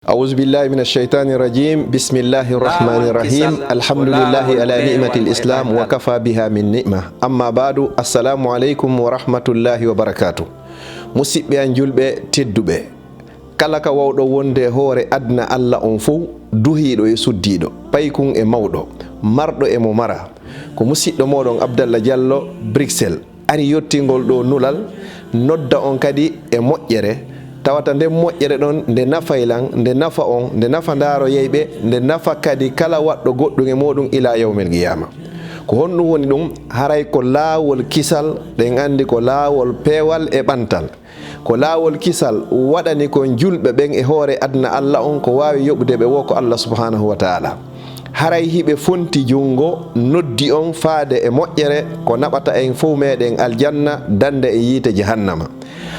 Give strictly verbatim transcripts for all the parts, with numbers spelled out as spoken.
أعوذ بالله من الشيطان الرجيم. بسم الله الرحمن الرحيم. الحمد لله على نعمة الإسلام وكفى بها من نعمة. أما بعد، السلام عليكم ورحمة الله وبركاته. Musiɓɓe an julɓe tedduɓe, kala ka wawɗo wonde e hoore aduna Alla on fow, duhiiɗo e suddiiɗo, paykun e mawɗo, marɗo e mo mara, ko musiɗɗo mooɗon Abdallah Diallo, Bruxelles, ari yottingol ɗo nulal, nodda on kadi e moƴƴere, tawata nden moƴƴere ɗon nde nafay lan, nde nafa on, nde nafa ndaaroyayɓe, nde nafa kadi kala waɗɗo goɗɗum e muɗum ila yawmil qiyama. Ko honɗum woni ɗum? Haray ko laawol kisal, ɗen andi ko laawol peewal e ɓantal. Ko laawol kisal waɗani kon julɓe ɓen e hoore aduna Alla on, ko waawi yoɓude ɓe wo ko Alla subhanahu wa ta'ala. Haray hiɓe fonti jungo, noddi on faade e moƴƴere ko naɓata en fow meɗen aljanna, dande e yiite jahannama.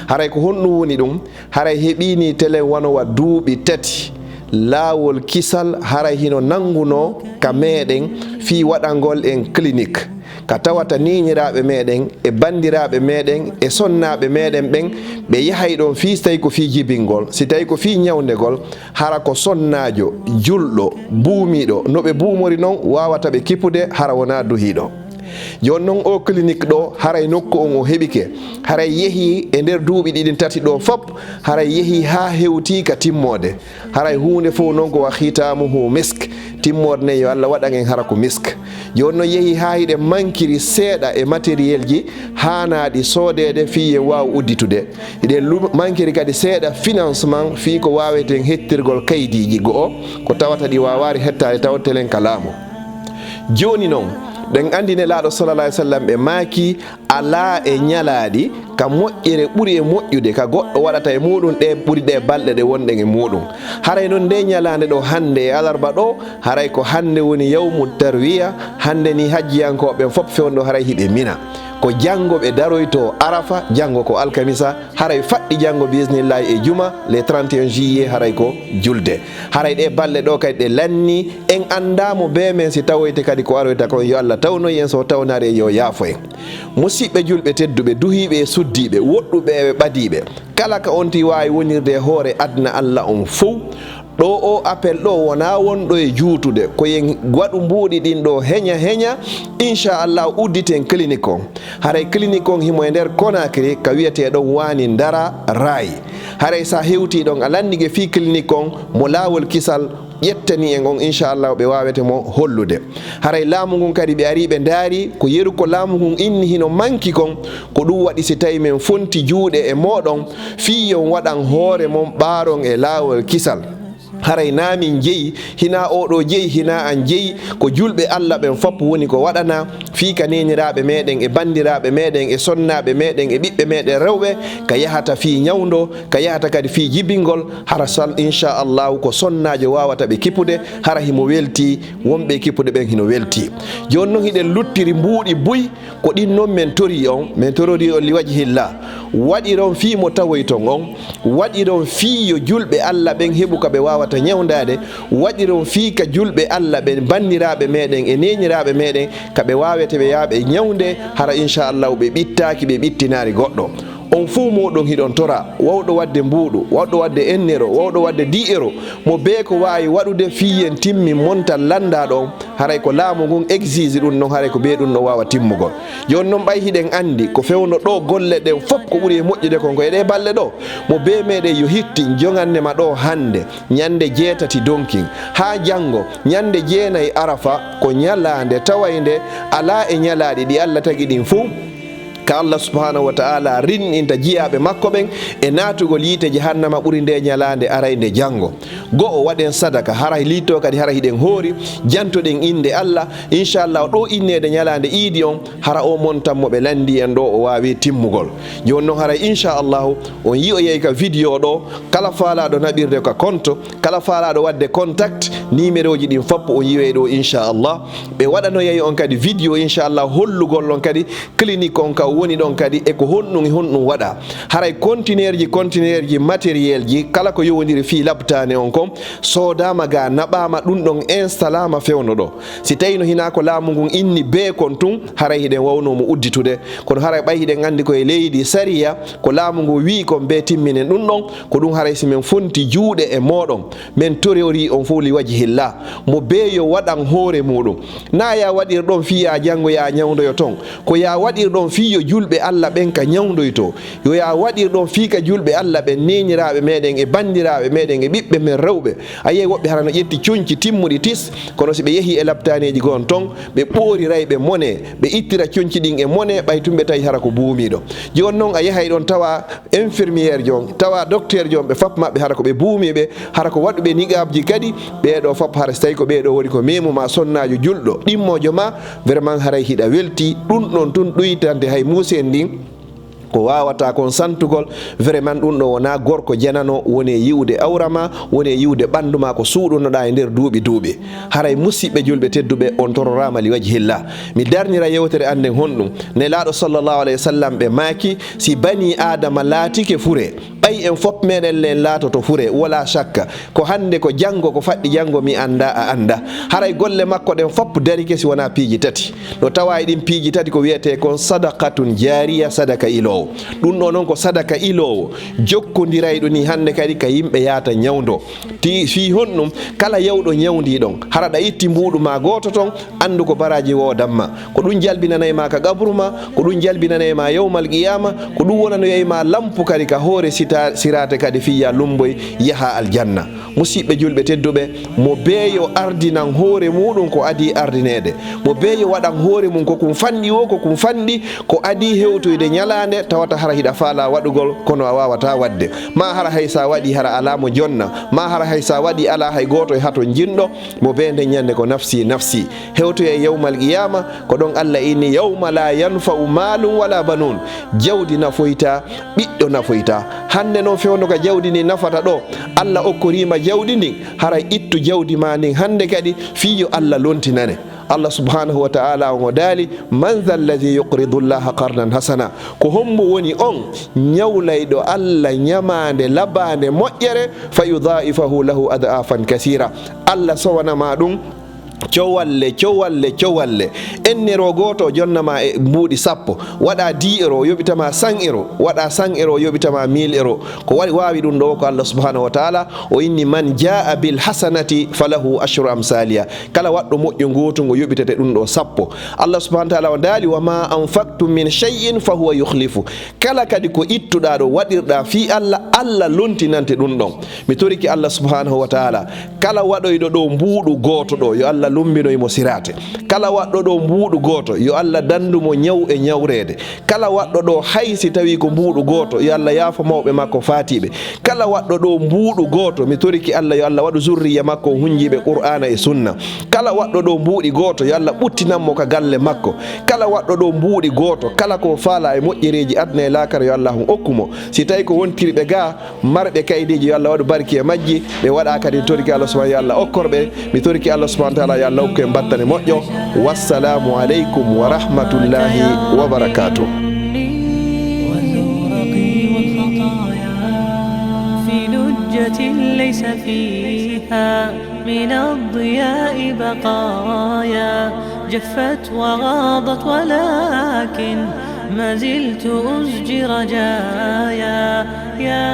Haray ko honɗum woni ɗum? Haray heɓi ni telen wano wa duuɓi tati, laawol kisal haray hino nanguno ka meɗen fii waɗangol en clinique, ka tawata niiniraaɓe meɗen e bandiraaɓe meɗen e sonnaaɓe meɗen ɓen, ɓe yahay ɗon fii si tawi ko fii jibingol, si tawi ko fii ñawndegol, hara ko sonnaajo, julɗo, buumiiɗo, no ɓe buumori non, waawata ɓe kipude, hara wonaa duhiiɗo. Jooni non, oo clinique ɗoo, haray nokku on o heɓike, haray yehi e nder duuɓi ɗiɗin tati ɗoo fop, haray yehi haa hewti ka timmoode. Haray huunde fow non ko wa khitamuhu misk, timmoode nden yo Alla waɗan en hara ko misk. Jooni non, yehi haa hiɗen mankiri seeɗa e matériel ji haanaaɗi soodeede fii en waaw udditude. Hiɗen lu-, mankiri kadi seeɗa financement fii ko waaweten hettirgol kaydiiji go'o, ko tawata ɗi waawaari hettaade, tawtelen ka laamu. Jooni non, ɗen andi Nelaaɗo sallallahu alaihi wasallam ɓe maaki, alaa e ñalaaɗi ka moƴƴere ɓuri e moƴƴude ka goɗɗo waɗata e muɗum ɗe ɓuri ɗe balɗe ɗe wonɗen e muɗum. Haray non nde ñalaande ɗoo hande e alarba ɗoo, haray ko hande woni yawmu tarwiya, hande ni hajjiyankooɓe ɓen fop fewndo haray hiɓe Mina. Ko jango ɓe daroyto Arafa, jango ko alkamisa, haray faɗɗi jango bismillahi e juma, le trente et un juillet, haray ko julde. Haray ɗe balɗe ɗoo kadi ɗe lanni, en anda mo bee men si tawoyte kadi ko aroyta kon, yo Alla tawnoy en, so tawnaari en yo yaafo en. Musiɓɓe julɓe tedduɓe, duhiiɓe e suddiiɓe, woɗɗuɓe e ɓadiiɓe, kala ka on ti waawi wonirde e hoore aduna Alla on fow, ɗoo oo appel ɗoo wonaa wonɗo e juutude, ko yen waɗu mbuuɗi ɗin ɗoo heña heña, inchallah udditen clinique on. Haray clinique on himo e nder Conakry, ka wi'etee ɗon Wani Ndara Raay. Haray sa hewtii ɗon, a lanndike fii clinique on, mo laawol kisal ƴettani en on, inchallah ɓe waawete mo hollude. Haray laamu ngun kadi ɓe arii ɓe ndaari ko yeru ko laamu ngun inni hino manki kon, ko ɗum waɗi si tawi men fonti juuɗe e mooɗon, fii yon waɗan hoore mon ɓaaron e laawol kisal. Haray naa min jeyi, hinaa oo ɗoo jeyi, hinaa an jeyi, ko julɓe Alla ɓen fop woni ko waɗanaa, fii ka neeniraaɓe meɗen e banndiraaɓe meɗen e sonnaaɓe meɗen e ɓiɓɓe meɗen rewɓe, ka yahata fii ñawndo, ka yahata kadi fii jibingol, hara sal, inchallahu, ko sonnaajo waawata ɓe kippude, hara himo weltii, wonɓe e kippude ɓen hino weltii. Jooni non hiɗen luttiri mbuuɗi buy, ko ɗin non men torii on, men tororii on li wajhillah. Waɗiron fii mo tawoyton on, waɗiron fii yo julɓe Alla ɓen heɓu ka ɓe waawata ñawndaade, waɗiron fii ka julɓe Alla ɓen, banndiraaɓe meɗen e neeniraaɓe meɗen, ka ɓe waawete ɓe yaha ɓe ñawnde, hara inchallahu ɓe ɓittaaki, ɓe ɓittinaari goɗɗo. On fow mooɗon hiɗon tora, wawɗo waɗde mbuuɗu, wawɗo waɗde un euro, wawɗo waɗde dix euro, mo bee ko waawi waɗude fii yen timmin montal lanndaaɗo on, haray ko laamu ngun exige ɗum non, haray ko bee ɗum no waawa timmugol. Jooni non ɓay hiɗen anndi ko fewndo ɗoo golle ɗen fop ko ɓuri e moƴƴude kon ko e ɗee balɗe ɗoo, mo bee meɗen yo hittin jongannde ma ɗoo hannde, ñannde jeetati donkin, haa janngo, ñannde jeenayi Arafa, ko ñalaande tawaynde alaa e ñalaaɗi ɗi Alla tagi ɗin fow. Ka Alla subhanahu wa ta'ala rinɗinta jiyaaɓe makko ɓen e naatugol yiite jahannama ɓuri nde ñalaande araynde janngo. Go'o, waɗen sadaka, hara liito kadi, hara hiɗen hoori, jantoɗen innde Alla, inchallahu, ɗoo inneede ñalaande iidi on, hara o montan mo ɓe lanndi en ɗoo o waawi timmugol. Jooni non, haray inchallahu, on yi'oyay ka video ɗoo, kala faalaaɗo naɓirde ka compte, kala faalaaɗo waɗde contact, Nimerooji ɗin fop on yiwey ɗo, inchallah. Ɓe waɗanoyay on kadi video, inchallah, hollugol on kadi clinique on ka woni ɗon kadi e ko honɗum e honɗum waɗa. Haray conteneurji, conteneurji, matérielji, kala ko yowondiri fii labtaane on kon, soodaama ga, naɓaama, ɗum ɗon installaama fewndo ɗo. Si tawi no hinaa ko laamu ngun inni bee kon tun, haray hiɗen wawnoo mo udditude. Kono haray ɓay hiɗen anndi ko e leydi sariya, ko laamu ngun wi'i kon bee timminen ɗum ɗon, ko ɗum haray si men fonti juuɗe e mooɗon, men torori on fow li wajhillah. Mo bee yo waɗan hoore muuɗum. Naa yaa waɗir ɗon fii yaa janngo yaa ñawndoyo ton. Ko yaa waɗir ɗon fii yo julɓe Alla ɓen ka ñawndoytoo. Yo yaa waɗir ɗon fii ka julɓe Alla ɓen, neeniraaɓe meɗen e banndiraaɓe meɗen e ɓiɓɓe men rewɓe. A yi'ay woɓɓe hara no ƴetti conci timmuɗi tis, kono si ɓe yehii e labtaaneeji goo on ton, ɓe ɓooriray, ɓe monee, ɓe ittira conci ɗin e monee, ɓay tun ɓe tawi hara ko buumiiɗo. Jooni non a yahay ɗon tawa infirmière jo on, tawa docteur jo on, ɓe fop maɓɓe hara ko ɓe buumiiɓe, hara ko waɗuɓe niqaabji kadi, ɓee ɗoo fop hara si tawi ko ɓee ɗoo woni ko meemu maa sonnaajo julɗo, ɗimmoojo maa, vraiment haray hiɗa weltii, ɗum ɗon tun ɗuytante hay muuseen ndin. Ko waawataa kon santugol, vraiment ɗum ɗo wonaa gorko janano woni e yi'ude awra maa, woni e yi'ude ɓanndu maa ko suuɗunoɗaa e nder duuɓi duuɓi. Haray musiɓɓe julɓe tedduɓe, on tororaama li wajhillah. Mi darnira yewtere an nden honɗum. Nelaaɗo sallallahu alayhi wa sallam ɓe maaki, si banii Aadama laatike fure, ɓay en fop meɗen len laatoto fure, wala shakka. Ko hannde, ko janngo, ko faɗɗi janngo, mi anndaa, a anndaa. Haray golle makko ɗen fop darike si wonaa piiji tati. No tawa e ɗin piiji tati ko wi'etee kon sadaqatun jaariya, sadaka iloowo. Ɗum ɗoo non ko sadaka iloowo, jokkondirayɗo nii hannde kadi ka yimɓe yaata ñawndo. Ti fii honɗum? Kala yawɗo ñawndii ɗon, hara ɗa itti mbuuɗu maa gooto ton, anndu ko baraaji woodan ma. Ko ɗum jalbinanay ma ka qabru ma, ko ɗum jalbinanay ma yawmal qiyaama, ko ɗum wonanoyay ma lampu kadi ka hoore sita-, siraate kadi fii yaa lumboy yaha aljanna. Musiɓɓe julɓe tedduɓe, mo bee yo ardinan hoore muuɗum ko adii ardineede. Mo bee yo waɗan hoore mum ko kum fanɗi woo, ko kum fanɗi, ko adii hewtoyde ñalaande, tawata hara hiɗa faalaa waɗugol, kono a waawataa waɗde. Maa hara hay sa waɗii hara alaa mo jonna, maa hara hay sa waɗii alaa hay gooto e hato jinɗo, mo bee nden ñande ko nafsi, nafsi. Hewtoyay yawmal qiyaama, ko ɗon Alla inni, "Yawma laa yanfa'u maalun walaa banuun." Jawdi nafoytaa, ɓiɗɗo nafoytaa. Hannde non fewndo ka jawdi ndin nafata ɗoo, Alla okkorii ma jawdi ndin, haray ittu jawdi maa ndin hannde kadi fii yo Alla lontinane. Alla subhanahu wa ta'ala on o daali, "Man dha alladhi yuqridu Allaha qardan hasana?" Ko hombo woni on ñawlayɗo Alla ñamaande labaande moƴƴere, "fa yudha'ifahu lahu adhafan kathira." Alla sowana ma ɗum cowalle, cowalle, cowalle. Ennero gooto jonna ma e mbuuɗi sappo. Waɗa dix euros, o yoɓita ma cent euros. Waɗa cent euros, o yoɓita ma mille euros. Ko waɗi, waawi ɗum ɗoo ko Alla subhanahu wa ta'ala. O inni, "Man jaa bil hasanati falahu ashru amsaliha." Kala waɗɗo moƴƴo gooto ngo yoɓitete ɗum ɗoo sappo. Alla subhanahu wa ta'ala o daali, "Wa ma anfaqtum min shay'in fa huwa yukhlifu." Kala kadi ko ittuɗaa ɗoo, waɗirɗaa fii Alla, Alla lontinante ɗum ɗon. Mi torike Alla subhanahu wa ta'ala, kala waɗoyɗo ɗoo mbuuɗu gooto ɗoo, yo Alla lumbinoy mo siraate. Kala waɗɗo ɗoo mbuuɗu gooto, yo Alla dandu mo ñaw e ñawreede. Kala waɗɗo ɗoo, hay si tawii ko mbuuɗu gooto, yo Alla yaafo mawɓe makko faatiiɓe. Kala waɗɗo ɗoo mbuuɗu gooto, mi torike Alla, yo Alla waɗu zurriya makko on hunjiiɓe Qur'aana e Sunna. Kala waɗɗo ɗoo mbuuɗi gooto, yo Alla ɓuttinan mo ka galle makko. Kala waɗɗo ɗoo mbuuɗi gooto, kala ko faalaa e moƴƴereeji aduna e laakara, yo Alla on okku mo. Si tawii ko wontirɓe ga marɓe kaydeeji, yo Alla waɗu barki e majji. Ɓe waɗa kadi, mi torike Alla subhanahu, yo Alla okkor ɓe. Mi torike Alla subhanahu wa ta'ala, yo Alla okku en battane moƴƴo. Wassalamu aleykum wa rahmatullahi wa barakatuh. في لجة ليس فيها من الضياء بقايا، جفت وغاضت ولكن ما زلت أزجي رجايا. يا